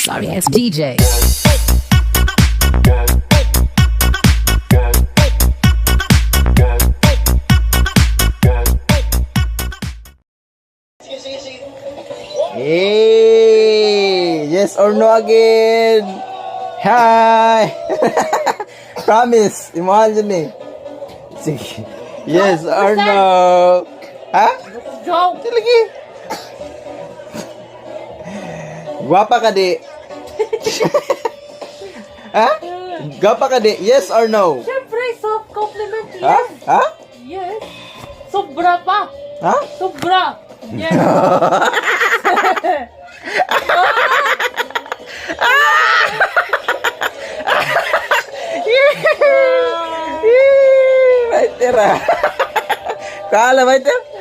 Sorry ass DJ. Hey! Yes or no again? Hi! Promise! Imuhan dyan eh. Sige. Yes or no? Ha? Joke! Lagi. Gwapa ka di. Ha? Gwapa ka di. Yes or no? Siyempre, self-compliment, Ha? yes! Ha? Yes! Sobra pa! Ha? Sobra! Yes! Right there ah. Kala, right there.